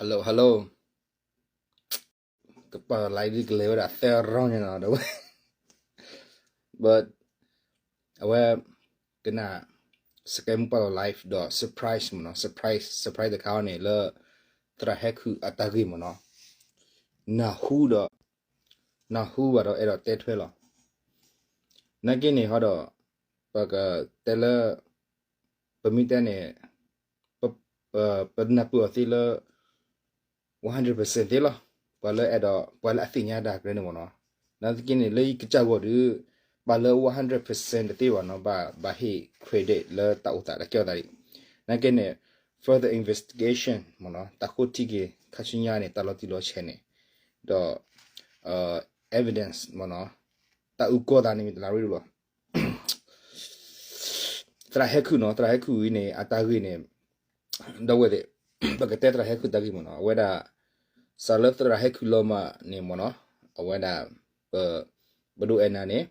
hello hello, ကပာ်လီၤ live ဒ်ကလဲၤဝဲဒၣ်သၢ round န့ၣ်နီၤ ဒီးဝဲ but အဝဲ ကနၣ် စကဲမူပာ်လီၤ live ဒီး surprise မ့ၢ်နီၤ surprise surprise တခါအံၤန့ၣ်လၢ သရၣ်ဟဲခုၣ်အတၢ်ဂ့ၢ်မ့ၢ်နီၤ နၢ်ဟူဒီး နၢ်ဟူဘၣ်ဒီးအဲၣ်ဒိးတဲထွဲလီၤ. နာ်က့န့ၣ်ဟီဒီး ပကတဲလၢ ပမ့ၢ်တဲန့ၣ် ပနၢ်ပၢၢ်အီၤသ့လၢ one hundred percent သ့လီၤ. ပှၤလၢအဲၣ်ဒိး ပှၤလၢအသ့ၣ်ညါတၢ်ကရၢန့ၣ်မ့ၢ်နီၤ. နာ်သက့န့ၣ် လၢယကစၢ်ဂီၢ်ဒီး ပာ်လၢ one hundred percent တသ့ဘၣ်နီၤ ဘၣ် ဘၣ်ဟ့ၣ် credit လၢတၢ်အိၣ်သးတၢ်ကဲထီၣ်သးဒံး. နာ်က့န့ၣ် further investigation မ့ၢ်နီၤ တၢ်ဃိထံက့ၤ ခါဆူညါန့ၣ် တၢ်လီၤတံၢ်လီၤဆဲးန့ၣ် ဒီး evidence မ့ၢ်နီၤ တၢ်အုၣ်ကီၤသးန့ၣ်မ့ၢ်တလါရ့ဒိၣ်လီၤ. သရၣ်ဟဲခုၣ်နီၤ သရၣ်ဟဲခုၣ်အံၤန့ၣ် အတၢ်ဂ့ၢ်န့ၣ် ဒီပုၢ်ဝဲၢ်သ့ၣ် ပကတဲသရၣ်ဟဲခုၣ်တၢ်ဂ့ၢ်မ့ၢ်နီၤ အဝဲဒၣ် စးလၢသရၣ်ဟဲခုၣ်လီၤမၢ်န့ၣ်မ့ၢ်နီၤ အဝဲဒၣ် ပ ပဒိၣ်အဲၣ်နၤန့ၣ်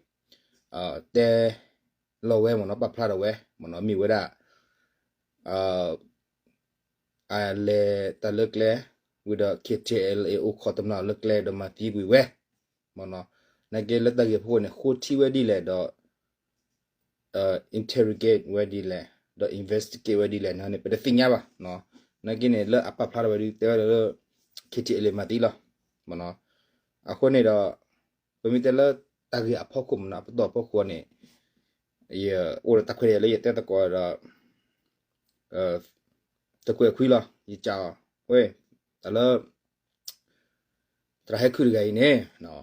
တဲလီၤဝဲမ့ၢ်နီၤ ပာ်ဖျါထီၣ်ဝဲမ့ၢ်နီၤ မ့ၢ်ဝဲဒၣ် အလဲၤတၢ်လၢကျဲ ဝံၤဒီး K T L A အိၣ်ခိးတနီၤလၢကျဲဒီးမၤသံကွံာ်ဝဲ မ့ၢ်နီၤ နာ်က့လၢတၢ်ဂ့ၢ်ဖီခိၣ်န့ၣ် ဃိထံဝဲဒ်လဲၣ်ဒီး interrogate ဝဲဒ်လဲၣ် ဒီး investigate ဝဲဒ်လဲၣ်န့ၣ် ပတသ့ၣ်ညါဘၣ်နီၤ. နာ်က့န့ၣ် လၢအပာ်ဖျါထီၣ်ဝဲဒ်တဲဝဲဒၣ်လၢ K T L A မၤသံလီၤ မ့ၢ်နီၤ. အဃိန့ၣ်ဒီး ပမ့ၢ်တဲလၢတၢ်ဂ့ၢ်အဖီခိၣ်မ့ၢ်နီၤ အပတီၢ်ဖီခိၣ်န့ၣ် ယအိၣ်ဒီးတၢ်ခွဲးတၢ်ယာ်လၢယတဲသကိးဒီး တကွဲးခွံလီၤ ယကးအီၤ ဝဲ တၢ်လၢ သရၣ်ဟဲခုၣ်တဂၤအံၤန့ၣ်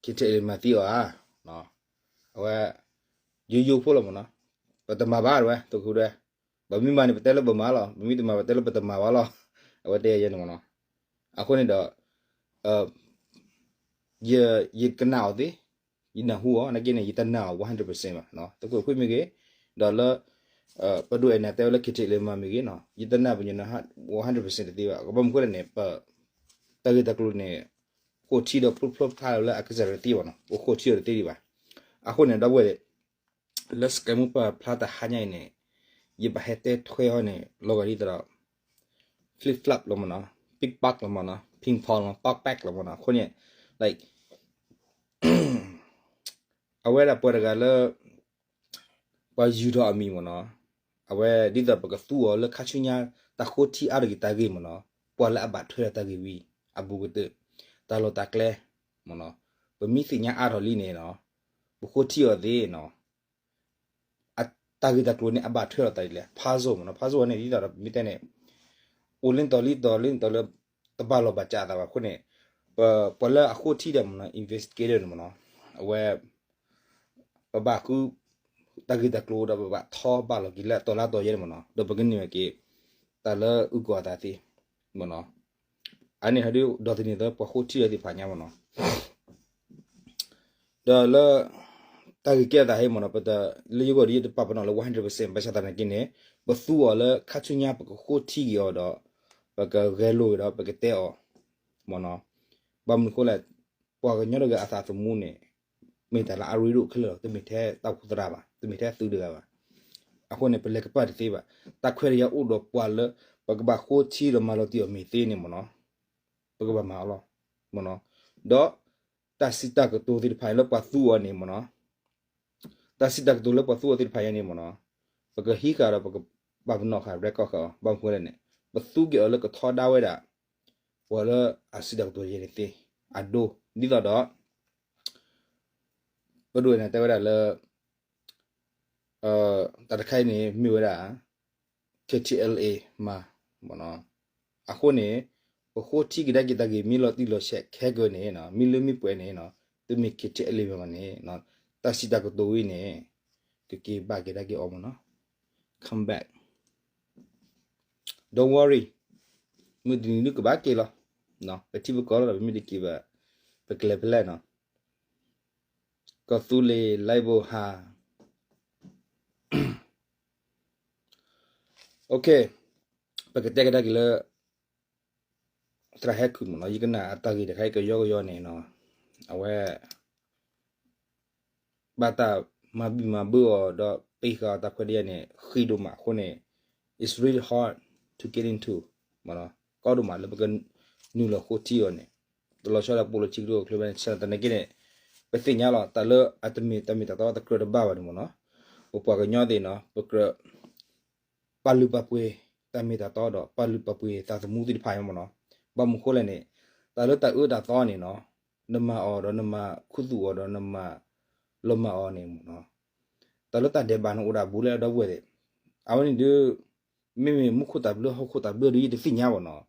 K T L A မၤသံအီၤဧါ အဝဲ ယိယိဖိလီၤမ့ၢ်နီၤ ပတမၤဘၣ်တဝဲ တဃုဒဲ ပမ့ၢ်မၤန့ၣ် ပတဲလၢပမၤလီၤ ပမ့ၢ်တမၤ ပတဲလၢပတမၤဘၣ်လီၤ အဝဲတဲယဲန့ၣ်မ့ၢ်နီၤ. အဃိန့ၣ်ဒီး ယကနၣ်အီၤသ့ ယနၢ်ဟူအီၤ နာ်က့န့ၣ် ယတနာ်အီၤ one hundred percent ဘၣ် တကွဲးခွံမ့ၢ်ဂ့ၤ ဒီးလၢ ပဒိၣ်အဲၣ်နၤတဲဝဲလၢ K T L A မၤမ့ၢ်ဂ့ၤနီၤ ယတနာ်ပညီနုၢ် one hundred percent တသ့ဘၣ် ကဘၣ်မနုၤအဃိလဲၣ်န့ၣ် ပ တၢ်ဂ့ၢ်တၢ်ကျိၤန့ၣ် ဃိထံဒီးဖျိဖျိဖျါလၢအကစၢ်ရဲၣ်တသ့ ဘၣ်နီၤ အိၣ်ဃိထံဒီးတသ့ဒံးဘၣ်. အဃိန့ၣ် ဒီပုၢ်ဝဲၢ်သ့ၣ် လၢစကဲမူပာ်ဖျါတဟါညါအံၤန့ၣ် ယဘၣ်ဟဲတဲထွဲအီၤန့ၣ် လီၤဂာ်ဒ်သိးဒီး flip flop လီၤမ့ၢ်နီၤ ping pong လီၤမ့ၢ်နီၤ ping pong လီၤ pong peg လီၤမ့ၢ်နီၤ အဃိန့ၣ် like အဝဲဒၣ်ပှၤတဂၤလၢ ပှၤယူၤထီၣ်အမံၤမ့ၢ်နီၤ အဝဲဒ်သိးပကသူအီၤလၢခါဆူညါ တၢ်ဃိထံအါထီၣ်က့ၤတၢ်ဂ့ၢ်မ့ၢ်နီၤ ပှၤလၢအဘၣ်ထွဲဒီးတၢ်ဂ့ၢ်ဝံၤ အဘူးကတၢၢ် တၢ်လီၢ်တၢ်ကျဲမ့ၢ်နီၤ ပမ့ၢ်သ့ၣ်ညါအါထီၣ်လံန့ၣ်နီၤ ပဃိထံအီၤသ့နီၤ တၢ်ဂ့ၢ်တၢ်ကျိၤန့ၣ် အဘၣ်ထွဲလီၤတၢ်ဒ်လဲၣ် puzzle မ့ၢ်နီၤ puzzle န့ၣ် ဒ်သိးဒီးပမ့ၢ်တဲန့ၣ် အိၣ်လၢတၢ်လီၢ်လၢတၢ်လီၢ်လၢ တဘၣ်လီၤဘၣ်စးအသးဘၣ်အဃိန့ၣ် ပှၤလၢအဃိထံဒီးမ့ၢ်နီၤ investigator န့ၣ်မ့ၢ်နီၤ အဝဲ ပဘၣ်ဃု တၢ်ဂ့ၢ်တၢ်ကျိၤဒီး ပဘၣ်ထီဘၣ်လီၤက့ၤလၢအတီၤလၢအတီၤယဲန့ၣ်မ့ၢ်နီၤ ဒီးပကန့ၢ်ဝဲက့ၤ တၢ်လၢအုၣ်ကီၤအသးသ့ မ့ၢ်နီၤ အန့ၣ်ဟဲဒ်ဒီးသန့ၤသပှၤဃိထံအီၤသ့ၣ်တဖၣ်ညါမ့ၢ်နီၤ ဒီးလၢ တၢ်ဂ့ၢ်ကဲအသးဟဲမ့ၢ်နီၤ ပတ လၢယဂီၢ်ဒီးယတပာ်ပနီၣ်လၢ one hundred percent ဘၣ်ဆၣ်သနာ်က့န့ၣ် ပသူအီၤလၢခါဆူညါပကဃိထံက့ၤအီၤဒီး ပကဂဲၤလိာ်ဒီးပကတဲအီၤ မ့ၢ်နီၤ ဘၣ်မနုၤအဃိလဲၣ် ပှၤကညီတဂၤအသးသမူန့ၣ် မ့ၢ်တၢ်လၢအရ့ဒိၣ်ခဲလၢာ်လီၤ တမ့ၢ်ထဲတၢ်အိၣ်ဖှိၣ်သရၣ်ဘၣ် တမ့ၢ်ထဲသုတဂၤဘၣ် အဃိန့ၣ် ပလဲၤကပၤတသ့ဘၣ် တၢ်ခွဲးတၢ်ယာ်အိၣ်ဒီးပှၤလၢ ပကဘၣ်ဃိထံဒီးမၤလီၤတံၢ်အီၤမ့ၢ်သ့န့ၣ်မ့ၢ်နီၤ ပကဘၣ်မၤအီၤလီၤ မ့ၢ်နီၤ ဒီး တၢ်စံးတၢ်ကတိၤသ့ၣ်တဖၣ်လၢပှၤသူအီၤန့ၣ်မ့ၢ်နီၤ တၢ်စံးတၢ်ကတိၤလၢပှၤသူအီၤသ့ၣ်တဖၣ်ညါန့ၣ်မ့ၢ်နီၤ ပကဟံးဃာ်ဒီးပကပာ်ပနီၣ်ဃာ် record ဃာ်အီၤ ဘၣ်မနုၤဃိလဲၣ်န့ၣ် ပသူက့ၤအီၤလၢကထီဒါဝဲဒၣ် ပှၤလၢအစံးတၢ်ကတိၤယဲန့ၣ်သ့ အဒိ ဒ်သိးဒီး ပဒိၣ်န့ၣ်တဲဝဲဒၣ်လၢ တၢ်တခါအံၤန့ၣ် မ့ၢ်ဝဲဒၣ် K T L A မၤ မ့ၢ်နီၤ အဃိန့ၣ် ပဃိထံကဒါက့ၤတၢ်ဂ့ၢ်မ့ၢ်လီၤတံၢ်လီၤဆဲးခဲကၢန့ၣ် မ့ၢ်လၢမ့ၢ်ပှဲၤန့ၣ် တမ့ၢ် K T L A မၤဘၣ်န့ၣ် တၢ်စံးတၢ်ကတိၤဝံၤန့ၣ် ကက့ၤဘၣ်က့ၤဒၣ်က့ၤအီၤမ့ၢ်နီၤ come back don't worry မုၢ်တနံၤဒုကဘၣ်က့ၤလီၤ ပထံပကီၢ်လီၤဒီး ပမ့ၢ်တက့ၤဘၣ် ပကလဲၤဖဲလဲၣ်နီၤ ကီၢ်သူလ့ၤ လၢဘိဟါ OK ပကတဲကဒါက့ၤလၢ သရၣ်ဟဲခုၣ်မ့ၢ်နီၤ ယကနၣ်အတၢ်ဂ့ၢ်တခါအံၤကယီကယီန့ၣ်နီၤ အဝဲ ဘၣ်တၢ်မၤဘံၣ်မၤဘၢအီၤဒီး ပ့ၤဃာ်အီၤတၢ်ခွဲးတၢ်ယာ်န့ၣ် ဃံးဒိၣ်မးအဃိန့ၣ် it's really hard to get into မ့ၢ်နီၤ ကီဒိၣ်မးလၢပကနုာ်လီၤဃိထံအီၤန့ၣ်, တလီၤဆီဒၣ် political ကျိၤကျဲဘၣ်န့ၣ် ဆၢတၢ်န့ၣ်က့န့ၣ်, ပသ့ၣ်ညါလီၤ တၢ်လၢအတမ့ၢ်တၢ်မ့ၢ်တၢ်တီတကြၢးတဘၣ်ဘၣ်န့ၣ်မ့ၢ်နီၤ, ပပှၤကညီသ့ၣ်နီၤ ပကြၢး ပာ်လုၢ်ပာ်ပှ့ၤတၢ်မ့ၢ်တၢ်တီဒီး ပာ်လုၢ်ပာ်ပှ့ၤတၢ်သမူသ့ၣ်တဖၣ်မ့ၢ်နီၤ, ဘၣ်မနုၤဃိလဲၣ်န့ၣ်, တၢ်လၢတၢ်အၢတၢ်သီန့ၣ်နီၤ, နမၤအီၤဒီးနမၤခူသူၣ်အီၤဒီးနမၤလီၤမၢ်အီၤန့ၣ်မ့ၢ်နီၤ, တၢ်လၢတၢ်ဒဲးဘးန့ၣ်အိၣ်ဒၣ်ဘူးလၢဒီပုၢ်ဝဲၢ်သ့ၣ်, အဝဲန့ၣ်ဒုး မ့မ့ၢ်မူခိၣ်တၢ်ဘျၢ ဟီၣ်ခိၣ်တၢ်ဘျၢဒုးယတသ့ၣ်ညါဘၣ်နီၤ,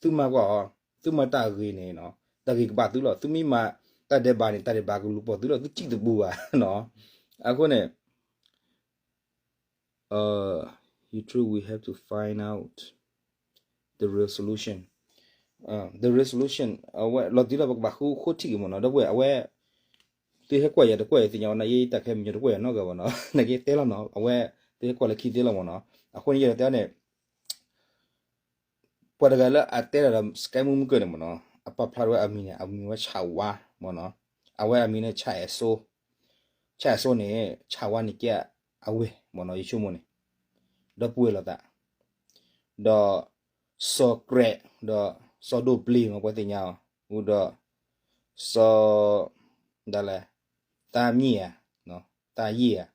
သုမၤကွၢ်အီၤ, သုမၤတၢ်ဂ့ၤန့ၣ်နီၤ, တၢ်ဂ့ၤကဘၣ်သုလီၤ, သုမ့ၢ်မၤတၢ်ဒဲးဘးန့ၣ် တၢ်ဒဲးဘးကလူၤပိာ်သုလီၤ, သုစံၣ်တပူၤဘၣ်နီၤ, အဃိန့ၣ် uh, you true we have to find out the real solution. Uh, the real solution အဝဲလီၤတံၢ်လီၤ ပကဘၣ်ဃုဃိထံၣ်က့ၤမ့ၢ်နီၤ, ဒီပုၢ်ဝဲၢ် အဝဲ သုဟဲကွၢ်ယၤတကွၢ်ယၤသ့ၣ်ညါဝဲနီၤ, ယတၢ်ခဲမံၤညီတကွၢ်ယၤနီတဂၤဘၣ်နီၤ, နကတဲလီၤနီၤ, အဝဲ သုဟဲကွၢ်လၢခံသ့လီၤမ့ၢ်နီၤ, အဃိန့ၣ်ယဲဒၣ်တဲန့ၣ် ပှၤတဂၤလၢအတဲဒၣ်ဒီး စကဲမူမုၢ်ကၢၢ်န့ၣ်မ့ၢ်နီၤ, အပာ်ဖျါထီၣ်ဝဲအမံၤန့ၣ် အမံၤဝဲဆၣ်ဝါမ့ၢ်နီၤ, အဝဲအမံၤန့ၣ် ဆၣ်အဲၣ်စိ, ဆၣ်အဲၣ်စိန့ၣ် ဆၣ်ဝါန့ၣ်ကဲ အဝဲမ့ၢ်နီၤ, ယဆိကမိၣ်န့ၣ်, ဒီပုၢ်ဝဲၢ်လိာ်သး, ဒီး စီၤကြဲး, ဒီး စီၤဒိၣ်ပျ့ၤမ့ၢ်ပှၤသ့ၣ်ညါအီၤ, ဒီး စီၤ ဒ်လဲၣ်, သးမံဧါ, သးယံၣ်ဧါ,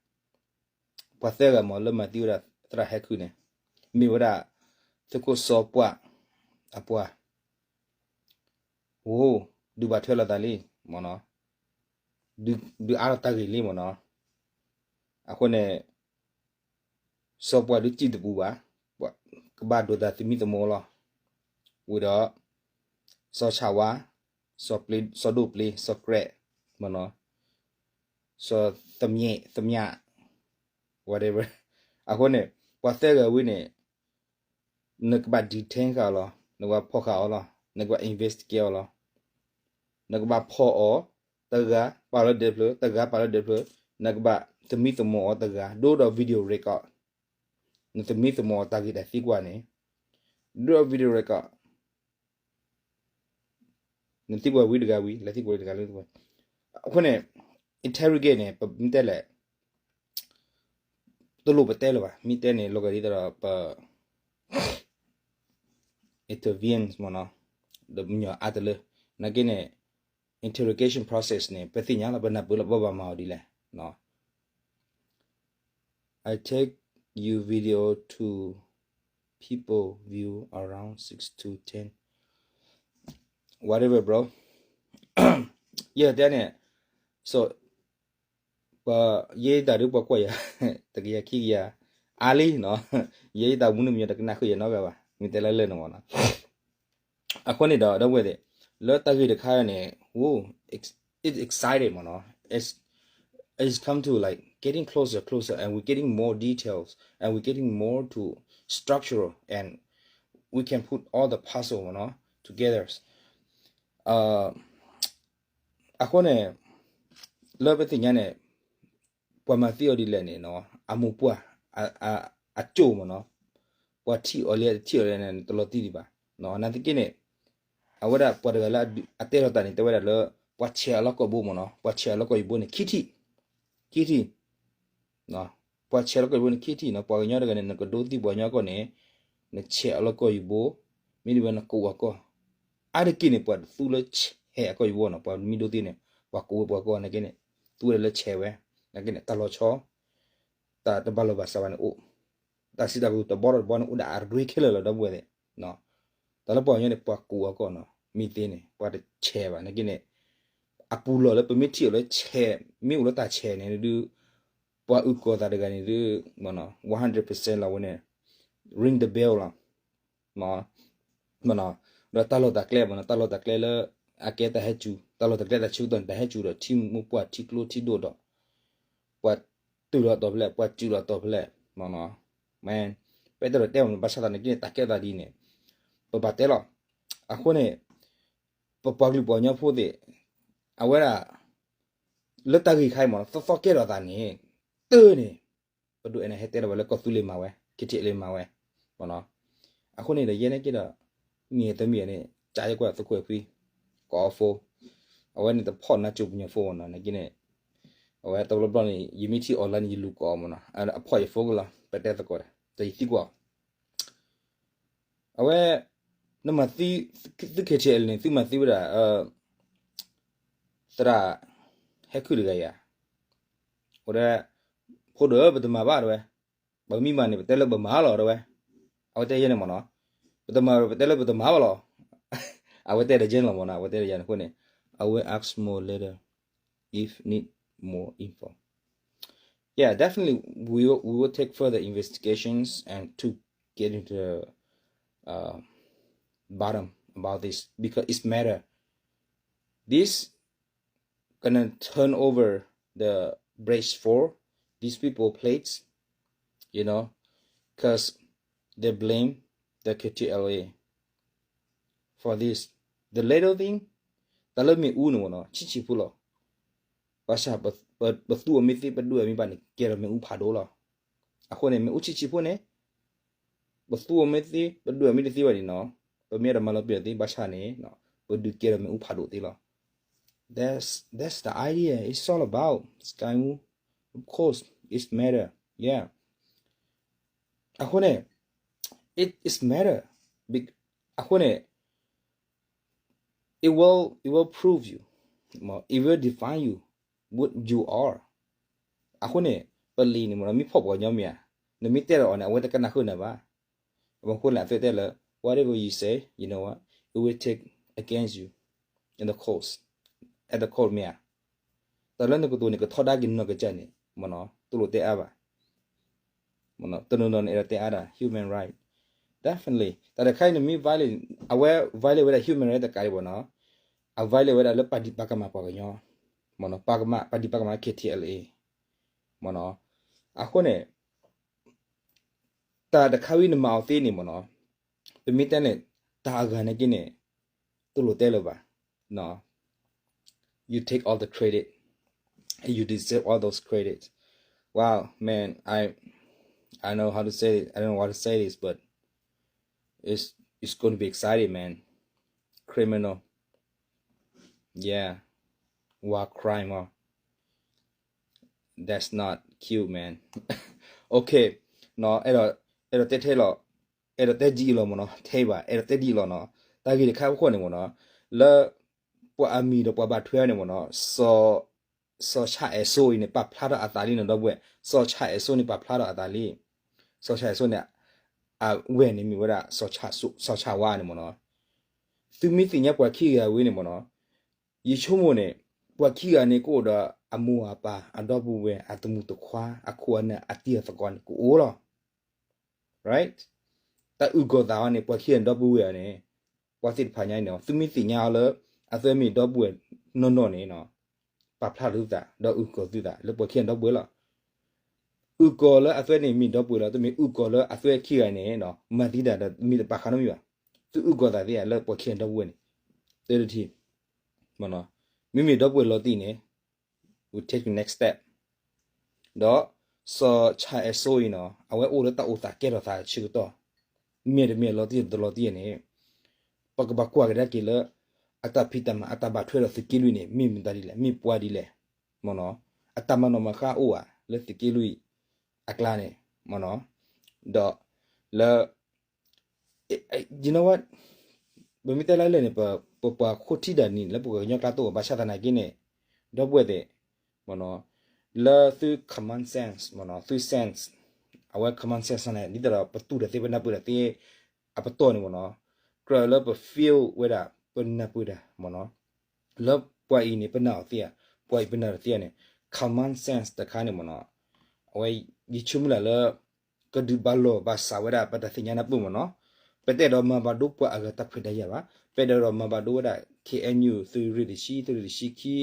ပှၤသၢဂၤမ့ၢ်လၢမၤသံဝဲဒၣ်သရၣ်ဟဲခုန့ၣ်, မ့ၢ်ဝဲဒၣ် သုးခိၣ်စီၤပှၢ် အပှၤ, အိ, ဒုးဘၣ်ထွဲလိာ်သးလံမ့ၢ်နီၤ, ဒုးအါထီၣ်တၢ်ဂ့ၢ်လံမ့ၢ်နီၤ, အဃိန့ၣ် စီၤပှၢ်ဒုးစံၣ်တပူၤဘၣ်, ကဘၣ်ဒိးတၢ်သမံသမိးလီၤ, ဝံၤဒီး စီၤဆၣ်ဝါ, စီၤဒိၣ်ပျ့ၤ, စီၤကြဲး, မ့ၢ်နီၤ, စီၤသမံ, သမံ, whatever, အဃိန့ၣ် ပှၤသၢဂၤဝံၤန့ၣ် နကဘၣ် detain ဃာ်အီၤလီၤ, နကဘၣ်ဖီၣ်ဃာ်အီၤလီၤ, နကဘၣ် investigate အီၤလီၤ, နကဘၣ်ဖီၣ်အီၤ, တဂၤပာ်လၢဒၢးဖျၢၣ်, တဂၤပာ်လၢဒၢးဖျၢၣ်, နကဘၣ်သမံသမိးအီၤတဂၤ, ဒိဒီး video record, နသမံသမိးအီၤတၢ်ဂ့ၢ်တၢ်သံကွၢ်န့ၣ်, ဒိဒီး video record, နသံကွၢ်ဝံၤတဂၤဝံၤ လဲၤသံကွၢ်တဂၤလၢတဂၤ, အဃိန့ၣ် interrogate န့ၣ် ပမ့ၢ်တဲလဲၣ် တလိၣ်ပတဲလၢၤဘၣ်, မ့ၢ်တဲန့ၣ် လီၤဂာ်ဒ်သိးဒီးပ intervene မ့ၢ်နီၤ, ဒီးပညီအါတလၢ, နာ်က့န့ၣ် interrogation process န့ၣ် ပသ့ၣ်ညါလီၤ, ပနၢ်ပၢၢ်လီၤ ပဘၣ်မၤအီၤဒ်လဲၣ်. I take you video to people view around six to ten, whatever, bro. ယတဲန့ၣ် so ပ ယဲတၢ်ဒုးပှၤကွၢ်ယၤ တကယၤခံကယၤ အါလံနီၤ, ယဲယတၢ်မူန့ၣ်မ့ၢ်တကနၣ်ဃုာ်ယၤနီတဂၤဘၣ်, မ့ၢ်တဲလၢလၢာ်န့ၣ်မ့ၢ်နီၤ. အဃိန့ၣ်ဒီး ဒီပုၢ်ဝဲၢ်သ့ၣ် လၢတၢ်ဂ့ၢ်တခါန့ၣ် whoa, it's excited မ့ၢ်နီၤ, it's, it's come to like getting closer, closer, and we're getting more details, and we're getting more to structural, and we can put all the puzzle မ့ၢ်နီၤ together. အဃိန့ၣ် လၢပသ့ၣ်ညါန့ၣ် ပှၤမၤသံအီၤဒ်လဲၣ်န့ၣ်နီၤ, အမိၢ်ပှၢ် အကၠိၣ်မ့ၢ်နီၤ, ပှၤထံၣ်အီၤလံ တထံၣ်အီၤလံန့ၣ် တလီၤတံၢ်ဒံးဘၣ်. နာ်သက့န့ၣ် အဝဲဒၣ်ပှၤတဂၤလၢအတဲထီၣ်တၢ်န့ၣ် တဲဝဲဒၣ်လၢ ပှၤဆဲးအီၤလၢကီၢ်ဘိမ့ၢ်နီၤ, ပှၤဆဲးအီၤလၢကီၢ်ယဘိန့ၣ် ခံထံၣ်, ခံထံၣ် ပှၤဆဲးလၢကီၢ်ယဘိန့ၣ် ခံထံၣ်နီၤ, ပှၤကညီတဂၤန့ၣ် နကဒိသံပှၤကညီကီၢ်န့ၣ် နဆဲးအီၤလၢကီၢ်ယဘိ, မ့တမ့ၢ်နကိးအီၤကီၢ်. အါတက့ၢ်န့ၣ် ပှၤတသူလၢဆဲးအကီၢ်ယဘိနီၤ, ပှၤမ့ၢ်ဒိသံန့ၣ် ပှၤကိးဝဲပှၤကီၢ်နာ်က့န့ၣ် သူဝဲဒၣ်လၢဆဲးဝဲ, နာ်က့န့ၣ် တၢ်လီၤဆီ တၢ်တဘၣ်လိာ်ဘၣ်စးဘၣ်န့ၣ်အိၣ်, တၢ်စံးတၢ်ကတိၤတဘီဒီးတဘီန့ၣ်အိၣ်ဒၣ်အရ့ခဲလၢာ်လီၤ ဒီပုၢ်ဝဲၢ်သ့ၣ်. တၢ်လၢပှၤကညီန့ၣ် ပှၤကိးအီၤကီၢ်နီၤ, မ့ၢ်သ့န့ၣ် ပှၤတဆဲးဘၣ် နာ်က့န့ၣ် အပူၤလီၢ်လၢပမ့ၢ်ထံၣ်အီၤလၢဆဲး, မ့ၢ်အိၣ်လၢတၢ်ဆဲးန့ၣ်ဒုး ပှၤအုၣ်ကီၤသးတဂၤန့ၣ်ဒုး one hundred percent လီၤဝဲန့ၣ် ring the bell လီၤ. ဒီးတၢ်လီၢ်တၢ်ကျဲမ့ၢ်နီၤ, တၢ်လီၢ်တၢ်ကျဲလၢ အကဲတၢ်ဟဲစူၤ, တၢ်လီၢ်တၢ်ကျဲတၢ်ဆၢကတီၢ်န့ၣ် တၢ်ဟဲစူၤဒီး ထံမိၢ်ပှၢ်ထံကျိထံဒိၣ်ဒီး ပှၤတုၤလီၤတီၤဖဲလဲၣ်, ပှၤစူၤလီၤတီၤဖဲလဲၣ်, မ့ၢ်နီၤ. မ့ၢ် ပအဲၣ်ဒိးတဲမ့ၢ် ဘၣ်ဆၣ်သနာ်က့န့ၣ် တၢ်ကဲသးဒ်န့ၣ် ပဘၣ်တဲလီၤ. အဃိန့ၣ် ပပှၤကလုာ်ပှၤကညီဖိသ့ၣ် အဝဲဒၣ် လၢတၢ်ဂ့ၢ်ခါအံၤမ့ၢ်နီၤ သီသီကဲထီၣ်သးန့ၣ် တၢ်န့ၣ် ပဒိးအဲၣ်န့ၣ် ဟဲတဲလီၤဝဲလၢကီၢ်သူလ့ၤမၤဝဲ, ခံထံၣ်လ့ၤမၤဝဲ, မ့ၢ်နီၤ. အဃိန့ၣ်ဒီး ယဲန့ၣ်က့ဒီး မ့ၢ်တမံၤန့ၣ် ကၢ်ယကွၢ်သကိးဖှံ ကိးအီၤ phone, အဝဲန့ၣ်တဖီၣ်နါစိၤပညိၣ် phone မ့ၢ်နီၤ, နာ်က့န့ၣ် အဝဲတဘျီဘျီန့ၣ် ယမ့ၢ်ထံၣ် online န့ၣ် ယလူၤကိးအီၤမ့ၢ်နီၤ, အဖီၣ်ယ phone ကလီၤ ပတဲသကိးဒီး တယသံကွၢ် အဝဲ နမၤသံ သု KTLA န့ၣ် သုမၤသံဝဲဒၣ် သရၣ် ဟဲခုၣ်တဂၤယၤ အိၣ်ဒီး ဖိဒိၣ်ဧၢ ပတမၤဘၣ်တဲဝဲ, ပမ့ၢ်မၤန့ၣ် ပတဲလၢပမၤလီၤတဲဝဲ, အဝဲတဲယဲန့ၣ်မ့ၢ်နီၤ, ပတမၤ ပတဲလၢပတမၤဘၣ်လီၤ, အဝဲတဲဒီးယဲန့ၣ်လီၤမ့ၢ်နီၤ, အဝဲတဲဒီးယၤန့ၣ်အဃိန့ၣ် I will ask more later if need more info. Yeah, definitely we will, we will take further investigations and to get into the uh, bottom about this because it's matter. This gonna turn over the bridge for these people plates, you know, because they blame the K T L A for this. The little thing, တၢ်လၢမ့ၣ်အူန့ၣ်မ့ၢ်နီၤ ဆံးဆံးဖိလီၤ. ဘၣ်ဆၣ် ပသူအီၤမ့ၢ်သ့ ပဒွဲၣ်အီၤမ့ၢ်ဘၣ်န့ၣ် ကဲထီၣ်မ့ၣ်အူဖးဒိၣ်လီၤ. အဃိန့ၣ် မ့ၣ်အူဆံးဆံးဖိန့ၣ် ပသူအီၤမ့ၢ်သ့ ပဒွဲၣ်အီၤမ့ၢ်တသ့ဘၣ်န့ၣ်နီၤ ပမ့ၢ်အဲၣ်ဒိးမၤလီၤပျံၤသ့ ဘၣ်ဆၣ်န့ၣ် ပဒုးကဲထီၣ်မ့ၣ်အူဖးဒိၣ်သ့လီၤ. That's, that's the idea. It's all about Sky Moo. Of course, it's matter. Yeah. အဃိန့ၣ် it is matter. အဃိန့ၣ် it will, it will prove you, it will define you what you are. အဃိန့ၣ် ပလံၤန့ၣ်မ့ၢ်နီၤ မ့ၢ်ဖီၣ်ပှၤကညီမ့ၢ်ဧါ, နမ့ၢ်တဲဒီးအီၤန့ၣ် အဝဲတကနၣ်ဃုာ်နၤဘၣ်. အဃိန့ၣ် အသုတဲလၢ whatever you say, you know what, it will take against you in the court, at the court မ့ၢ်ဧါ. တၢ်လၢနကတိၤန့ၣ် ကထီဒါက့ၤနီၢ်ကစၢ်န့ၣ် မ့ၢ်နီၤ တလိၣ်တဲအါဘၣ်. တနီၤနီၤန့ၣ် အဲၣ်ဒိးတဲအါဒၣ် human right. Definitely တၢ်တခါအံၤန့ၣ် မ့ၢ် violate အဝဲ violate ဝဲဒၣ် human right တကးဒံးမ့ၢ်နီၤ, အ violate ဝဲဒၣ်လၢပာ်ဒံးပာ်ကမၣ်ပှၤကညီ, မ့ၢ်နီၤ ပာ်ကမၣ် ပာ်ဒံးပာ်ကမၣ် K T L A မ့ၢ်နီၤ. အဃိန့ၣ် တၢ်တခါဝံၤနမၤအီၤသ့န့ၣ်မ့ၢ်နီၤ, ပမ့ၢ်တဲန့ၣ် တၢ်အဂၤနာ်က့န့ၣ် တလိၣ်တဲလၢၤဘၣ်. You take all the credit and you deserve all those credits. Wow, man, I I know how to say it. I don't know what to say this, but it's it's going to be exciting, man. Criminal. Yeah. War crime, huh? That's not cute, man. Okay. နီၤ အဲၣ်ဒိး အဲၣ်ဒိးတဲထဲလီၤ အဲၣ်ဒိးတဲဒ်အံၤလီၤမ့ၢ်နီၤ, ထဲဘၣ် အဲၣ်ဒိးတဲဒ်အံၤလီၤနီၤ. တၢ်ဂ့ၢ်တခါအံၤအဃိန့ၣ်မ့ၢ်နီၤ, လၢ ပှၤအမံၤဒီးပှၤဘၣ်ထွဲအီၤန့ၣ်မ့ၢ်နီၤ, စီၤဆၣ်အဲၣ်စိအံၤန့ၣ် ပာ်ဖျါထီၣ်အသးလံနီၤ ဒီပုၢ်ဝဲၢ်, စီၤဆၣ်အဲၣ်စိန့ၣ်ပာ်ဖျါထီၣ်အသးလံ. စီၤဆၣ်အဲၣ်စိန့ၣ် အဝဲၢ်န့ၣ်မ့ၢ်ဝဲဒၣ် စီၤဆၣ်ဝါန့ၣ်မ့ၢ်နီၤ. သုမ့ၢ်သ့ၣ်ညါပှၤခံဂၤဝဲန့ၣ်မ့ၢ်နီၤ, ယဆိကမိၣ်န့ၣ် ပှၤခံဂၤန့ၣ် ကအိၣ်ဒီးအမိၢ်အပၢ် အဒီပုၢ်ဝဲၢ် အတမုၣ်တခွါ အခိၣ်အနၢ် အတံၤအသကိးန့ၣ် ကအိၣ်လီၤ. Right? တၢ်အုၣ်ကီၤသးအီၤန့ၣ် ပှၤခံဂၤဒီပုၢ်ဝဲၢ်အီၤန့ၣ် ပှၤသ့ၣ်တဖၣ်ညါန့ၣ် သုမ့ၢ်သ့ၣ်ညါအီၤလၢ အသုမ့ၢ်ဒီပုၢ်ဝဲၢ်နီၢ်နီၢ်န့ၣ် ပာ်ဖျါထီၣ်သုသး ဒီးအုၣ်ကီၤသုသး လၢပှၤခံဂၤဒီပုၢ်ဝဲၢ်လီၤ. အုၣ်ကီၤလၢအသုန့ၣ်မ့ၢ်ဒီပုၢ်ဝဲၢ်လီၤ, သုမ့ၢ်အုၣ်ကီၤလၢအသုခံဂၤန့ၣ် မၤသံတၢ်ဒီးမ့ၢ်တပာ်ဃါနီတမံၤဘၣ်. သုအုၣ်ကီၤသးသ့ဧါ လၢပှၤခံဂၤဒီပုၢ်ဝဲၢ်န့ၣ် တၢ်တထံၣ် မ့မ့ၢ်ဒီပုၢ်ဝဲၢ်လီၤတံၢ်န့ၣ် we take the next step. ဒီးစီၤဆၣ်အဲၣ်စိအံၤနီၤ အဝဲအိၣ်လၢတၢ်အိၣ်သးကဲထီၣ်သးဆၢကတီၢ် မ့ၢ်တမ့ၢ်လီၤတံၢ်တလီၤတံၢ်န့ၣ် ပကဘၣ်ကွၢ်ကဒါက့ၤလၢ အတၢ်ဖံးတၢ်မၤ အတၢ်ဘၣ်ထွဲဒီးသုးက့လွံၢ်န့ၣ် မ့ၢ်မတၤဒ်လဲၣ် မ့ၢ်ပှၤဒ်လဲၣ် မ့ၢ်နီၤ. အတၢ်မၤနီၣ်မၤဃါအိၣ်ဧါ လၢသုးက့လွံၢ် အကျါန့ၣ် မ့ၢ်နီၤ. ဒီးလၢ you know what, ပမ့ၢ်တဲလၢလၢၢ်န့ၣ် ပပှၤခိၣ်ထံဒၣ်နံၤ လၢပကညီကျါတအိၣ် ဘၣ်ဆၣ်သနာ်က့န့ၣ် ဒီပုၢ်ဝဲၢ်သ့ၣ် မ့ၢ်နီၤ လၢသု common sense မ့ၢ်နီၤ သု sense အဝဲ common sense န့ၣ် ဒ်သိးဒီးပတူၢ်တၢ်သ့ ပနၢ်ပၢၢ်တၢ်သ့ အပတီၢ်န့ၣ်မ့ၢ်နီၤ ကြၢးလၢပ feel ဝဲဒၣ် ပနၢ်ပၢၢ်တၢ် မ့ၢ်နီၤ လၢပှၤအံၤန့ၣ် ပနာ်အီၤသ့ဧါ ပှၤအံၤပနာ်တသ့ဧါန့ၣ် common sense တခါန့ၣ်မ့ၢ်နီၤ အဝဲ ယဆိကမိၣ်လၢ ကဒုးဘၣ်လီၢ်ဘၣ်စးဝဲဒၣ် ပတၢ်သ့ၣ်ညါနၢ်ပၢၢ်မ့ၢ်နီၤ ပတအဲၣ်ဒိးမၤဘၣ်ဒိပှၤအဂၤတၢ်ခွဲးတၢ်ယာ်ဘၣ် ပတအဲၣ်ဒိးမၤဘၣ်ဒိဝဲဒၣ် K N U သုးရ့ၣ်တဆံ သုးရ့ၣ်တဆံခံ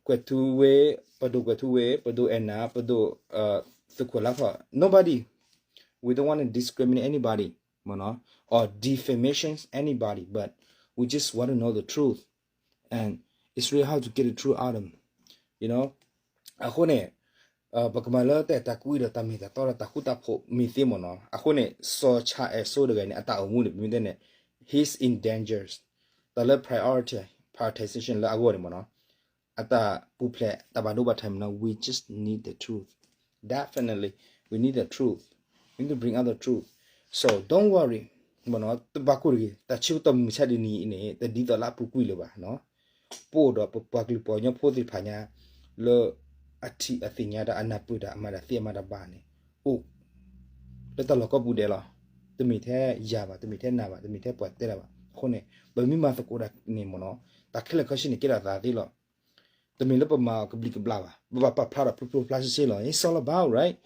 ကွဲးထူဝ့ ပဒိၣ်ကွဲးထူဝ့ ပဒိၣ်အဲၣ်နၤ ပဒိၣ် သုးခိၣ်လါဖီ nobody, we don't want to discriminate anybody, မ့ၢ်နီၤ or defamation anybody, but we just want to know the truth, and it's really hard to get the truth out of them, you know. အဃိန့ၣ် ပကမၤလၢတၢ်အဲၣ်တၢ်ကွံဒီးတၢ်မ့ၢ်တၢ်တီဒီးတၢ်ဃူတၢ်ဖိးမ့ၢ်သ့မ့ၢ်နီၤ အဃိန့ၣ် စီၤဆၣ်အဲၣ်စိတဂၤန့ၣ် အတၢ်အိၣ်မူန့ၣ် ပမ့ၢ်တဲန့ၣ် he's in danger, တၢ်လၢ priority, prioritization လၢအဂီၢ်န့ၣ်မ့ၢ်နီၤ အတၢ်ပူၤဖျဲးတၢ်ဘၣ်ဒိဘၣ်ထံးမ့ၢ်နီၤ we just need the truth, definitely we need the truth, we need to bring out the truth, so don't worry, တဘၣ်ကိၢ်တဂ့ၤ, တၢ်ဆၢကတီၢ်မုၢ်မဆါတနံၤအံၤန့ၣ် တဒ်သိးလၢအပူၤကွံာ်လၢၤဘၣ်. ပအိၣ်ဒီးပပှၤကလုာ်ပှၤကညီဖိသ့ၣ်တဖၣ်ညါ လၢအထံၣ်အသ့ၣ်ညါတၢ်အနၢ်ပၢၢ်တၢ်အမၤတၢ်သ့အမၤတၢ်ဘၣ်န့ၣ် အိၣ်လၢတၢ်လီၢ်ကိးပူၤဒဲးလီၤ. တမ့ၢ်ထဲယၤဘၣ်, တမ့ၢ်ထဲနၤဘၣ်, တမ့ၢ်ထဲပှၤတဲတၢ်ဘၣ်. အဃိန့ၣ် ပမ့ၢ်မၤသကိးတၢ်န့ၣ်မ့ၢ်နီၤ, တၢ်ခဲလၢာ်ခဲဆ့န့ၣ် ကဲထီၣ်အသးသ့လီၤ. တမ့ၢ်လၢပမၤအီၤကဘျံးကဘျၣ်ဘၣ်, ပဘၣ်ပာ်ဖျါထီၣ်ဖျိဖျိဖျါဆ့ဆ့လီၤ. It's all about, right?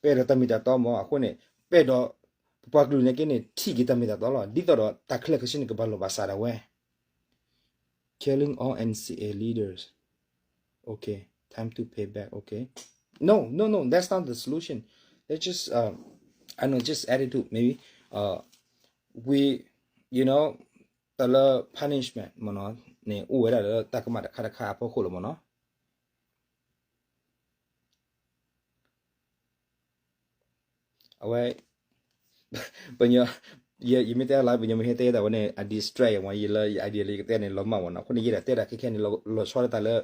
ပအဲၣ်ဒိးတၢ်မ့ၢ်တၢ်တီမ့ၢ်, အဃိန့ၣ် ပအဲၣ်ဒိး ပပှၤကလုာ်န့ၣ်က့န့ၣ် ထံၣ်က့ၤတၢ်မ့ၢ်တၢ်တီလီၤ. ဒ်သိးဒီးတၢ်ခဲလၢာ်ခဲဆ့န့ၣ် ကဘၣ်လိာ်ဘၣ်စးဒၣ်ဝဲ Killing all N C A leaders. Okay, time to pay back. Okay. No, no, no, that's not the solution. That's just, um, I know, just attitude. Maybe, uh, we, you know, တၢ်လၢ punishment မ့ၢ်နီၤ န့ၣ် အိၣ်ဝဲဒၣ်လၢတၢ်ကမၣ်တခါတခါအဖီခိၣ်လီၤမ့ၢ်နီၤ. အဝဲ ပညီ ယ ယမ့ၢ်တဲလၢ ပညီမ့ၢ်ဟဲတဲတၢ်ဝဲန့ၣ် အ distract ယမ့ၢ် ယလၢယ idea လၢယကတဲန့ၣ် လီၤမၢ်မ့ၢ်နီၤ. အဃိန့ၣ် ယဒၣ်တဲဒၣ်ခဲခဲန့ၣ် လီၤဆီဒၣ်တၢ်လၢ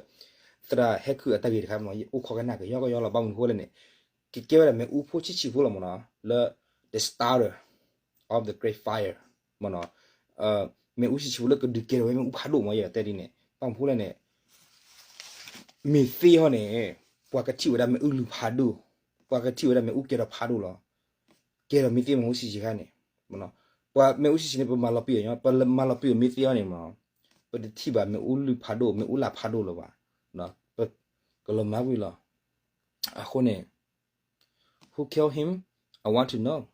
သရၣ်ဟဲခုၣ်အတၢ်ဂ့ၢ်တခါမ့ၢ်နီၤ. ယအိၣ်ခိးကနၣ်ကယီကယီလီၤ. ဘၣ်မနုၤအဃိလဲၣ်န့ၣ် ကကဲဝဲဒၣ်မ့ၣ်အူဖိဆံးဆံးဖိလီၤမ့ၢ်နီၤ လၢ the starter of the great fire မ့ၢ်နီၤ. မ့ၣ်အူဆံးဆံးဖိလၢကဒုးကဲထီၣ်ဝဲမ့ၣ်အူဖးဒိၣ်မ့ၢ် ယဒၣ်တဲဒ်န့ၣ် ဘၣ်မနုၤအဃိလဲၣ်န့ၣ် မ့ၢ်သ့ဟီန့ၣ် ပှၤကထံၣ်ဝဲဒၣ်မ့ၣ်အူလုၢ်ဖးဒိၣ်, ပှၤကထံၣ်ဝဲဒၣ်မ့ၣ်အူကဲထီၣ်ဖးဒိၣ်လီၤ. ကဲထီၣ်မ့ၢ်သ့မ့ၣ်အူဆံးဆံးခါန့ၣ် ပှၤမ့ၣ်အူဆံးဆံးန့ၣ် ပမၤလီၤပံာ်အီၤညီ, ပမၤလီၤပံာ်အီၤမ့ၢ်သ့ဟီန့ၣ်မ့ၢ် ပတထံၣ်ဘၣ်မ့ၣ်အူလုၢ်ဖးဒိၣ် မ့ၣ်အူလၢ်ဖးဒိၣ်လၢၤဘၣ်. ပကလီၤမၢ်ကွံာ်လီၤ. အဃိန့ၣ် who killed him? I want to know.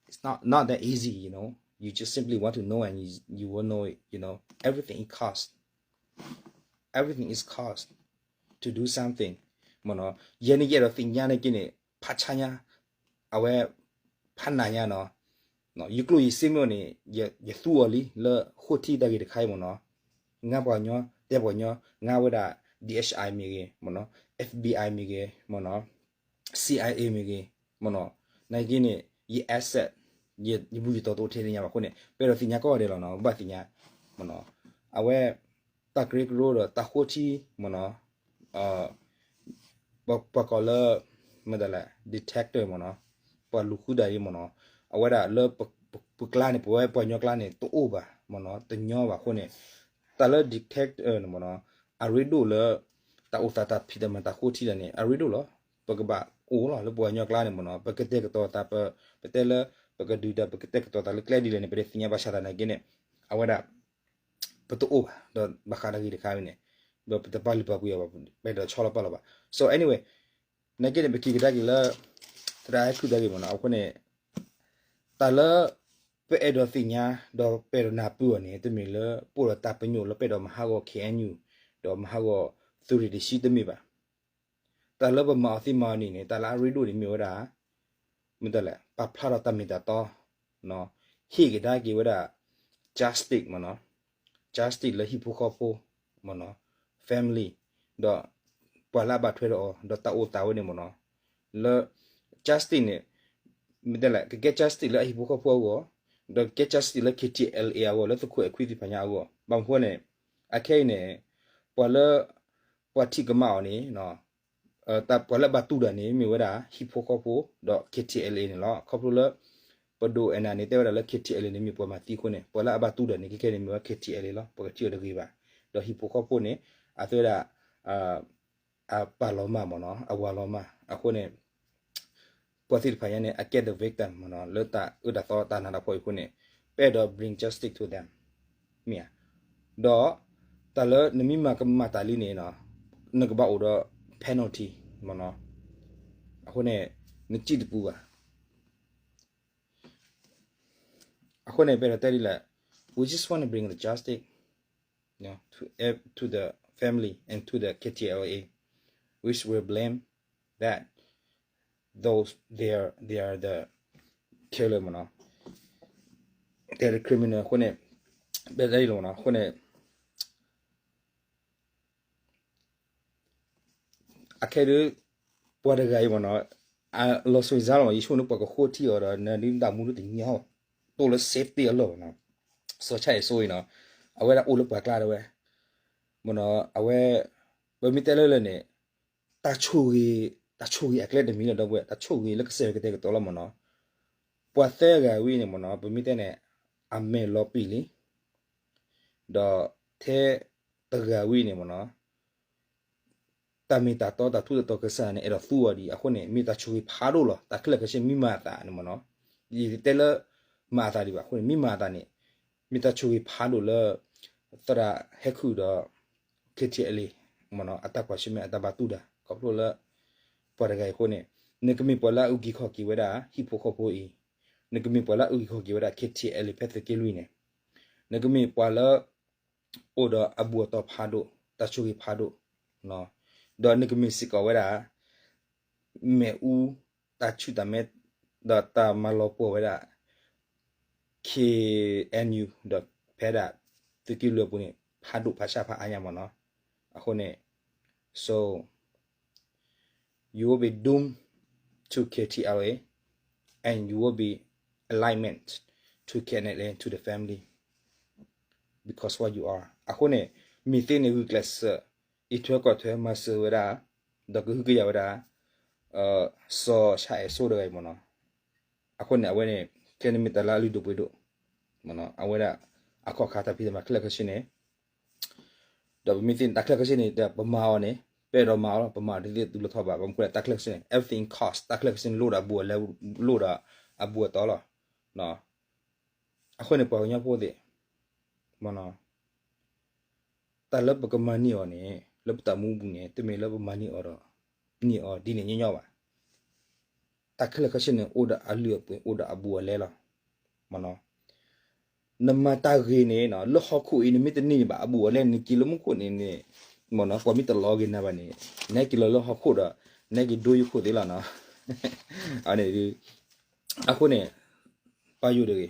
It's not, not that easy, you know. You just simply want to know and you, you will know it, you know. Everything it costs. Everything is cost to do something. မ့ၢ်နီၤ, ယဲန့ၣ်ယအဲၣ်ဒိးသ့ၣ်ညါန့ၣ်က့န့ၣ် ဖးဆါညါ အဝဲ ဖးနးညါနီၤ. ယကျိၣ်ယစ့မ့ၢ်န့ၣ် ယသူအီၤလံ လၢဃိထံတၢ်ဂ့ၢ်တခါအံၤမ့ၢ်နီၤ. ငါပှၤကညီ တဲပှၤကညီ ငါဝဲဒၣ် D H I မ့ၢ်ဂ့ၤမ့ၢ်နီၤ, F B I မ့ၢ်ဂ့ၤမ့ၢ်နီၤ, C I A မ့ၢ်ဂ့ၤမ့ၢ်နီၤ, နာ်က့န့ၣ် ယ asset ယဘူၣ်ယတီၤတအိၣ်ထဲန့ၣ်ညါဘၣ်အဃိန့ၣ် ပအဲၣ်ဒိးသ့ၣ်ညါကိးဂၤဒဲးလီၤနီၤ, ဘၣ်သ့ၣ်ညါမ့ၢ်နီၤ. အဝဲ တၢ်ကရၢကရိဒီးတၢ်ဃိထံမ့ၢ်နီၤ, ပှၤကိးလၢ မတၤလဲၣ် detector မ့ၢ်နီၤ, ပှၤလူၤဃုတၢ်အံၤမ့ၢ်နီၤ, အဝဲဒၣ်လၢ ပကျါန့ၣ် ပဝဲပှၤကညီကျါန့ၣ် တအိၣ်ဘၣ်မ့ၢ်နီၤ, တညီဘၣ်အဃိန့ၣ် တၢ်လၢ detector န့ၣ်မ့ၢ်နီၤ အရ့ဒိၣ်လၢ တၢ်အိၣ်သးတၢ်ဖံးတၢ်မၤတၢ်ဃိထံတၢ်န့ၣ် အရ့ဒိၣ်လီၤ. ပကဘၣ်အိၣ်လီၤလၢပှၤကညီကျါန့ၣ်မ့ၢ်နီၤ, ပကတဲာ်ကတီၤသး ပ ပတဲလၢ ပကဒုးတၢ် ပကတဲာ်ကတီၤသးလၢကျဲဒ်လဲၣ်န့ၣ် ပတသ့ၣ်ညါဘၣ်ဆၣ်သနာ်က့န့ၣ် အဝဲဒၣ် ပတအိၣ်ဘၣ် ဒီးဘၣ်ဃးတၢ်ဂ့ၢ်တခါအံၤန့ၣ် ဒီးပတပာ်လုၢ်ပာ်ပှ့ၤအီၤဘၣ် ပအဲၣ်ဒိးဆီလီၤပာ်လီၤဘၣ်. So anyway နာ်က့န့ၣ် ပက့ၤကဒါက့ၤလၢ သရၣ်ဟဲခုၣ်တၢ်ဂ့ၢ်မ့ၢ်နီၤ, အဃိန့ၣ် တၢ်လၢ ပအဲၣ်ဒိးသ့ၣ်ညါ ဒီးပအဲၣ်ဒိးနၢ်ပၢၢ်အီၤန့ၣ် တမ့ၢ်လၢပအိၣ်ဒီးတၢ်ပညိၣ်လၢပအဲၣ်ဒိးမၤဟးဂီၤ K N U ဒီးမၤဟးဂီၤသုးရ့ၣ်တဆံတမ့ၢ်ဘၣ်. တၢ်လၢပမၤအီၤသ့မၤအီၤန့ၣ်န့ၣ် တၢ်လၢအရ့ဒိၣ်န့ၣ်မ့ၢ်ဝဲဒၣ် မ့ၢ်တၢ်လဲၣ် ပာ်ဖျါထီၣ်တၢ်မ့ၢ်တၢ်တီ ဟ့ၣ်ကဒါက့ၤဝဲဒၣ် justice မ့ၢ်နီၤ, justice လၢဟံၣ်ဖိဃီဖိ မ့ၢ်နီၤ, family ဒီး ပှၤလၢအဘၣ်ထွဲဒီးအီၤ ဒီးတၢ်အိၣ်သးဝဲန့ၣ်မ့ၢ်နီၤ, လၢ justice န့ၣ် မ့ၢ်တၢ်လဲၣ် ကကဲ justice လၢအဟံၣ်ဖိဃီဖိအဂီၢ်, ဒီးကကဲ justice လၢ K T L A အဂီၢ် လၢသုးခိၣ်အဲၣ်ခွံသ့ၣ်တဖၣ်ညါအဂီၢ်, ဘၣ်မနုၤအဃိန့ၣ် အခဲအံၤန့ၣ် ပှၤလၢ ပှၤထံၣ်ကမၣ်အီၤန့ၣ် ပှၤလၢအဘၣ်တူၢ်တၢ်န့ၣ် မ့ၢ်ဝဲဒၣ် ဟံၣ်ဖိဃီဖိ ဒီး K T L A န့ၣ်လီၤ. ခီဖျိလၢ ပဒိၣ်အဲၣ်နၤန့ၣ် တဲဝဲဒၣ်လၢ K T L A န့ၣ် မ့ၢ်ပှၤမၤသံအဃိန့ၣ် ပှၤလၢအဘၣ်တူၢ်တၢ်န့ၣ် ခဲခဲန့ၣ်မ့ၢ်ဝဲ K T L A လီၤ. ပှၤကထံၣ်အီၤတဂ့ၤဘၣ်. ဒီးဟံၣ်ဖိဃီဖိန့ၣ် အသးဝဲဒၣ် အပာ်လီၤမၢ်မ့ၢ်နီၤ, အဝၤလီၤမၢ်. အဃိန့ၣ် ပှၤသ့ၣ်တဖၣ်ညါန့ၣ် I get the victim မ့ၢ်နီၤ, လၢတၢ်အၢတၢ်သီတၢ်နးတၢ်ဖှီၣ်အံၤအဃိန့ၣ် ပအဲၣ်ဒိး bring justice to them မ့ၢ်ဧါ. ဒီး တၢ်လၢနမ့ၢ်မၤကမၣ်တၢ်လံန့ၣ် နကဘၣ်အိၣ်ဒီး penalty မ့ၢ်နီၤ. အဃိန့ၣ် နစံၣ်တပူၤဘၣ်. အဃိန့ၣ် ပအဲၣ်ဒိးတဲဒ်လဲၣ်, we just want to bring the justice to, to the family and to the K T L A, which will blame that those they are, they are the killer မ့ၢ်နီၤ, they are the criminal အဃိန့ၣ် ပအဲၣ်ဒိးတဲဒ်လဲၣ်မ့ၢ်နီၤ, အဃိန့ၣ် အခဲဒုး ပှၤတဂၤအံၤမ့ၢ်နီၤ, လီၤစိၤစါလီၤမ့ၢ် ယဆိကမိၣ်န့ၣ် ပှၤကဃိထံအီၤဒီး နဒုးတၢ်မူဒုးတညီ, တိၢ်လၢ safety အလီၢ်မ့ၢ်နီၤ, စီၤဆၣ်အ့ၣ်စိအံၤနီၤ, အဝဲဒၣ်အိၣ်လၢပှၤကျါဒၣ်ဝဲ, မ့ၢ်နီၤ, အဝဲ ပမ့ၢ်တဲလၢလၢ်န့ၣ် တၢ်ဆိၣ်ဂ့ၤ, တၢ်ဆိၣ်ဂ့ၤအကျဲတမံၤလၢဒီပုၢ်ဝဲၢ်, တၢ်ဆိၣ်ဂ့ၤလၢကစၢ်ယွၤကတဲာ်ကတီၤလီၤမ့ၢ်နီၤ, ပှၤသၢဂၤဝံၤန့ၣ်မ့ၢ်နီၤ ပမ့ၢ်တဲန့ၣ် အမဲာ်လီၤပံာ်လံ, ဒီးထဲတဂၤဝံၤန့ၣ်မ့ၢ်နီၤ တၢ်မ့ၢ်တၢ်တီတၢ်ထူးတၢ်တီၤကစၢ်န့ၣ် အဲၣ်ဒိးသူအီၤဒံးအဃိန့ၣ် မ့ၢ်တၢ်ဆိၣ်ဂ့ၤဖးဒိၣ်လီၤ. တၢ်ခဲလၢာ်ခဲဆ့မ့ၢ်မၤအသးန့ၣ်မ့ၢ်နီၤ, ယတဲလၢ မၤအသးဒံးဘၣ်အဃိန့ၣ် မ့ၢ်မၤအသးန့ၣ် မ့ၢ်တၢ်ဆိၣ်ဂ့ၤဖးဒိၣ်လၢ သရၣ်ဟဲခုၣ်ဒီး KTLA မ့ၢ်နီၤ အတၢ်ကွၢ်ဆၢၣ်မဲာ်အတၢ်ဘၣ်တူၢ်တၢ် ခီဖျိလၢ ပှၤတဂၤအံၤအဃိန့ၣ် နကမ့ၢ်ပှၤလၢအအုၣ်က့ၤခီၣ်က့ၤဝဲဒၣ် ဟံၣ်ဖိဃီဖိအံၤ, နကမ့ၢ်ပှၤလၢအအုၣ်က့ၤခီၣ်က့ၤဝဲဒၣ် KTLA ဖဲသုးက့လွံၢ်န့ၣ်, နကမ့ၢ်ပှၤလၢ အိၣ်ဒီးအဘူၣ်အတီၢ်ဖးဒိၣ် တၢ်ဆိၣ်ဂ့ၤဖးဒိၣ်, ဒီးနကမ့ၢ်စ့ၢ်ကီးဝဲဒၣ် မ့ၣ်အူ တၢ်ဆူၣ်တၢ်မဲ ဒီးတၢ်မၤလီၤပှီၢ်ဝဲဒၣ် KNU ဒီးဖဲဒၣ် သုးက့လွံၢ်အပူၤန့ၣ် ဖးဒိၣ်ဖးဆါဖးအါညါမ့ၢ်နီၤ. အဃိန့ၣ် so you will be doomed to KTLA and you will be alignment to KNLA to the family because what you are အဃိန့ၣ် မ့ၢ်သ့န့ၣ်ဂုာ်ကျဲးစၢး အံးထွဲကွၢ်ထွဲမၤစၢၤဝဲဒၣ် ဒီးကဟုကယာ်ဝဲဒၣ် စီၤဆၣ်အဲၣ်စိတဂၤအံၤမ့ၢ်နီၤ. အဃိန့ၣ် အဝဲန့ၣ် ကျဲန့ၣ်မ့ၢ်တၢ်လၢအလုၢ်ဒိၣ်ပှ့ၤဒိၣ် အဝဲဒၣ် အခီၣ်ခါတၢ်ဖံးတၢ်မၤခဲလၢာ်ခဲဆ့န့ၣ် ဒီးပမ့ၢ်သ့န့ၣ် တၢ်ခဲလၢာ်ခဲဆ့န့ၣ် ပမၤအီၤန့ၣ် ပအဲၣ်ဒိးမၤအီၤလီၤ ပမၤအီၤတသ့တူၢ်လိာ်ထီၣ်ဘၣ် ဘၣ်မနုၤဃိလဲၣ် တၢ်ခဲလၢာ်ခဲဆ့န့ၣ် everything cost တၢ်ခဲလၢာ်ခဲဆ့န့ၣ် လိၣ်ဒီးအဘူးအလဲ လိၣ်ဒီးအဘူးအတီလီၤ. အဃိန့ၣ် ပှၤကညီဖိသ့ၣ် မ့ၢ်နီၤ တၢ်လၢပကမၤန့ၢ်အီၤန့ၣ် လၢပတၢ်မူပူၤန့ၣ် တမ့ၢ်လၢပမၤန့ၢ်အီၤဒီး န့ၢ်အီၤဒ်န့ၣ်ညီညီဘၣ်. တၢ်ခဲလၢာ်ခဲဆ့န့ၣ် အိၣ်ဒီးအလုၢ်အပှ့ၤ အိၣ်ဒီးအဘူးအလဲလီၤ. မ့ၢ်နီၤ နမၤတၢ်ဂ့ၤန့ၣ် လၢဟီၣ်ခိၣ်အံၤ နမ့ၢ်တန့ၢ်ဘၣ်အဘူးအလဲန့ၣ် နက့ၤလၢမူခိၣ်န့ၣ်န့ၣ် မ့ၢ်နီၤ ပှၤမ့ၢ်တလီၤဂ့ၤနၤဘၣ်န့ၣ် နဟဲက့ၤလီၤလၢဟီၣ်ခိၣ်ဒီး နဟဲက့ၤဒိယခိၣ်သ့လီၤနီၤ. န့ၣ် အဃိန့ၣ် ပာ်ယိၣ်တဂ့ၤ.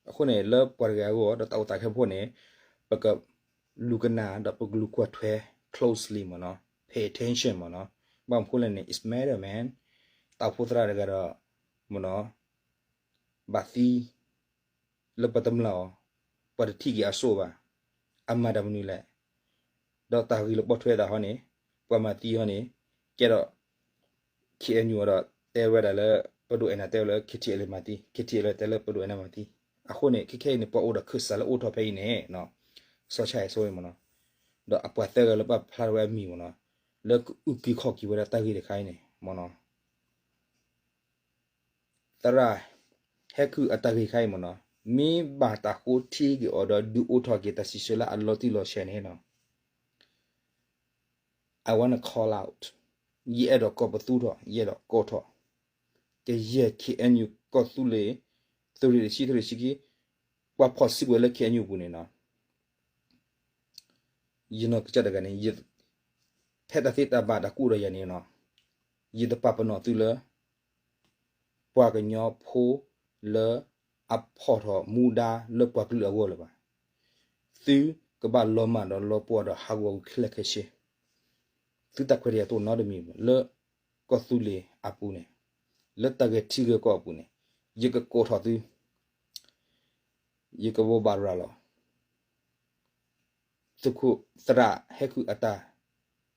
အဃိန့ၣ် လၢပှၤတဂၤအဂီၢ် ဒီးတၢ်အိၣ်သးခဲဖိန့ၣ် ပကလူၤကနၣ် ဒီးပကလူၤကွၢ်ထွဲ closely မ့ၢ်နီၤ pay attention မ့ၢ်နီၤ ဘၣ်မနုၤဃိလဲၣ်န့ၣ် it's matter man တၢ်အိၣ်ဖှိၣ်သရၣ်တဂၤဒီး မ့ၢ်နီၤ ဘၣ်သံ လၢပှၤတမျၢ်အီၤ ပှၤတထံၣ်က့ၤအစိၣ်ဘၣ် အမၤတၢ်မနုၤလဲၣ်. ဒီးတၢ်ဂ့ၢ်လၢပိာ်ထွဲသးဟီန့ၣ် ပှၤမၤသံဟီန့ၣ် ကဲဒီး KNU အီၤဒီး တဲဝဲဒၣ်လၢ ပဒိၣ်အဲၣ်နၤတဲဝဲလၢ KTLA မၤသံ KTLA တဲလၢပဒိၣ်အဲၣ်နၤမၤသံ. အဃိန့ၣ် ခဲခဲအံၤန့ၣ် ပှၤအိၣ်ဒီးခၢၣ်စးလၢအိၣ်ထီၣ်ဖဲအံၤန့ၣ် စီၤဆၣ်အဲၣ်စိအံၤမ့ၢ်နီၤ ဒီးအပှၤသၢဂၤလၢပာ်ဖျါထီၣ်ဝဲအမံၤမ့ၢ်နီၤ လၢကအုၣ်က့ၤခီၣ်က့ၤဝဲဒၣ်တၢ်ဂ့ၢ်တခါအံၤန့ၣ်မ့ၢ်နီၤ သရၣ် ဟဲခုၣ်အတၢ်ဂ့ၢ်တခါအံၤမ့ၢ်နီၤ မ့ၢ်ဘၣ်တၢ်ဃိထံက့ၤအီၤဒီး ဒုးအိၣ်ထီၣ်က့ၤတၢ်စံးဆၢလၢအလီၤတံၢ်လီၤဆဲးန့ၣ်နီၤ I wanna call out ယအဲၣ်ဒိးကိးပသူထီၣ် ယအဲၣ်ဒိးကိးထီၣ် ကယဲၢ် KNU ကီၢ်သူလ့ၤ သုးရ့ၣ်တဆံ သုးရ့ၣ်ဆံခံ ပှၤဖီၣ်စုကဝဲၤလၢ KNU အပူၤန့ၣ်နီၤ ယနီၢ်ကစၢ်တဂၤန့ၣ် ဖဲတၢ်သ့တၢ်ဘၣ်တၢ်ကအိၣ်ဒီးယၤန့ၣ်နီၤ ယတပာ်ပနီၣ်သုလၢ ပှၤကညီဖိလၢအဖီၣ်ထီၣ်မူဒါလၢပှၤကလုာ်အဂီၢ်လၢၤဘၣ်. သုကဘၣ်လီၤမၢ်ဒီးလီၤပှီၢ်ဒီးဟးဂီၤဝံၤခဲလၢာ်ခဲဆ့ သုတၢ်ခွဲးတၢ်ယာ်တအိၣ်နီတမံၤလၢကီၢ်သူလ့ၤအပူၤန့ၣ် လၢတၢ်ဂဲၤထံဂဲၤကီၢ်အပူၤန့ၣ် ယကကိးထီၣ်သု ယကဘိးဘၣ်ရၤလီၤ သုးခိၣ်သရၣ်ဟဲခုၣ်အတၢ်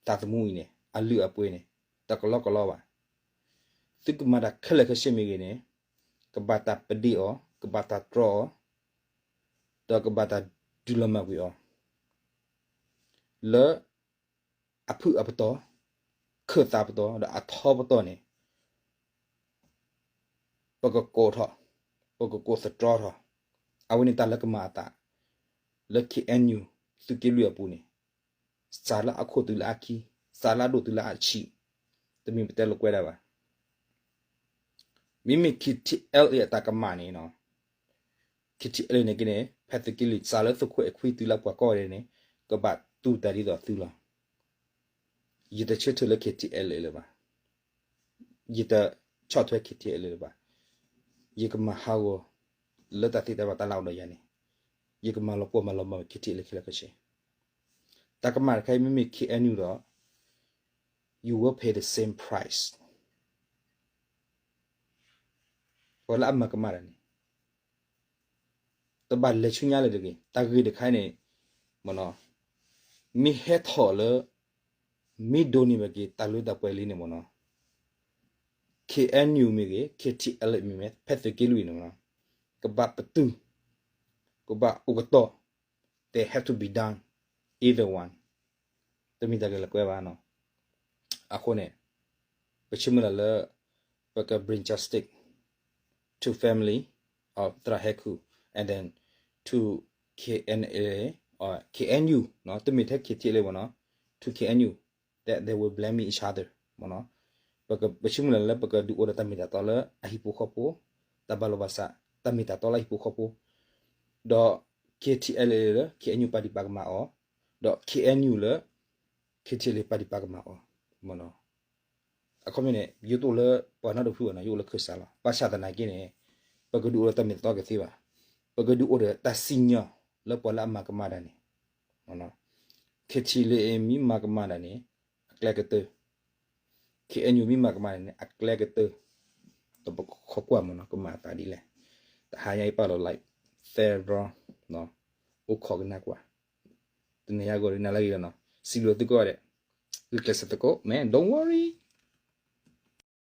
သးသမူအံၤန့ၣ် အလုၢ်အပှ့ၤန့ၣ် တကလီကလီဘၣ်. သုကမၤတၢ်ခဲလၢာ်ခဲဆ့မ့ၢ်ဂ့ၤန့ၣ် ကဘၣ်တၢ်ပဒ့ၣ်အီၤ ကဘၣ်တၢ်တြီအီၤ ဒီးကဘၣ်တၢ်ဒုးလီၤမၢ်ကွံာ်အီၤ လၢအဖုၣ်အပတီၢ် ခၢၣ်သးပတီၢ် ဒီးအထီပတီၢ်န့ၣ် ပကကိးထီၣ် ပကကိးသတြီထီၣ် အဝဲန့ၣ်တၢ်လၢကမၤအသး လၢ KNU သုးက့လွံၢ်အပူၤန့ၣ် စးလၢအခိၣ်တုၤလၢအခံ စးလၢအဒိၣ်တုၤလၢအဆံး တမ့ၢ်ပတဲလိာ်ကွဲဒၣ်ဘၣ်. မ့မ့ၢ် KTLA အတၢ်ကမၣ်န့ၣ်နီၤ KTLA န့ၣ်က့န့ၣ် ဖဲသုးက့လွံၢ်စးလၢသုးခိၣ်အဲၣ်ခွံတုၤလၢပှၤကီၢ်ဒဲးန့ၣ် ကဘၣ်တူၢ်တၢ်ဒ်သိးသုလီၤ. ယတဆၢထၢၣ်လၢ KTLA လၢၤဘၣ်. ယတဆီၣ်ထွဲ KTLA လၢၤဘၣ်. ယကမၤဟးဂီၤ လၢတၢ်သ့တၢ်ဘၣ်တၢ်လၢအအိၣ်ဒီးယၤန့ၣ် ယကမၤလီၤပှီၢ်မၤလီၤမၢ် KTLA ခဲလၢာ်ခဲဆ့ တၢ်ကမၣ်တခါအံၤမ့မ့ၢ် KNU ဒီး you will pay the same price ပှၤလၢအမၤကမၣ်တၢ်န့ၣ် တဘၣ်လဲၤဆူညါလၢၤတဂ့ၤ. တၢ်ဂ့ၢ်တခါအံၤန့ၣ် မ့ၢ်နီၤ မ့ၢ်ဟဲထီၣ်လၢ မ့ၢ်ဒိးန့ၢ်ဘၣ်က့ၤတၢ်လၢတၢ်ပှဲၤလံန့ၣ်မ့ၢ်နီၤ K N U မ့ၢ်ဂ့ၤ K T L A မ့ၢ်ဂ့ၤ ဖဲသုးက့လွံၢ်န့ၣ်မ့ၢ်နီၤ ကဘၣ်ပတုာ် ကဘၣ်အိၣ်ကတီၢ် they have to be done either one တမ့ၢ်တၢ်ဂ့ၢ်လၢကွဲဘၣ်နီၤ. အဃိန့ၣ် ပဆိကမိၣ်လၢ ပက bring justice to family of သရၣ်ဟဲခူ and then to K N A or K N U တမ့ၢ်ထဲ K T L A မ့ၢ်နီၤ to K N U that they will blame each other မ့ၢ်နီၤ. ပဆိကမိၣ်လၢ ပကဒုးအိၣ်ဒီးတၢ်မ့ၢ်တၢ်တီလၢအဟံၣ်ဖိဃီဖိ တၢ်ဘၣ်လိာ်ဘၣ်စး တၢ်မ့ၢ်တၢ်တီလၢအဟံၣ်ဖိဃီဖိ ဒီး K T L A လၢ K N U ပာ်ဒံးပာ်ကမၣ်အီၤ ဒီး K N U လၢ K T L A ပာ်ဒံးပာ်ကမၣ်အီၤ မ့ၢ်နီၤ. အခီပညီန့ၣ် ယတအိၣ်လၢပှၤနီတဖုဘၣ်နီၤ ယအိၣ်လၢခၢၣ်စးလီၤ. ဘၣ်ဆၣ်သနာ်က့န့ၣ် ပကဒုးအိၣ်ဒီးတၢ်မ့ၢ်တၢ်တီကသ့ဘၣ်. ပကဒုးအိၣ်ဒီးတၢ်စံၣ်ညီၣ်လၢပှၤလၢအမၤကမၣ်တၢ်န့ၣ် K T L A မ့ၢ်မၤကမၣ်တၢ်န့ၣ် အကျဲကတၢၢ်, K N U မ့ၢ်မၤကမၣ်တၢ်န့ၣ် အကျဲကတၢၢ်, ဒီးပခိးကွၢ်မ့ၢ်နီၤ ကမၤအသးဒ်လဲၣ်. တဟါညါအံၤပာ်လီၤ like federal အိၣ်ခိးကနၣ်ကွၢ်, တနံၤညါအဂီၢ်ဒ်နၤလၢဂ့ၤလီၤနီၤ, စံးဘျုးသုကိးဂၤဒဲး, ဂုာ်ကျဲးစၢးသကိး man, don't worry.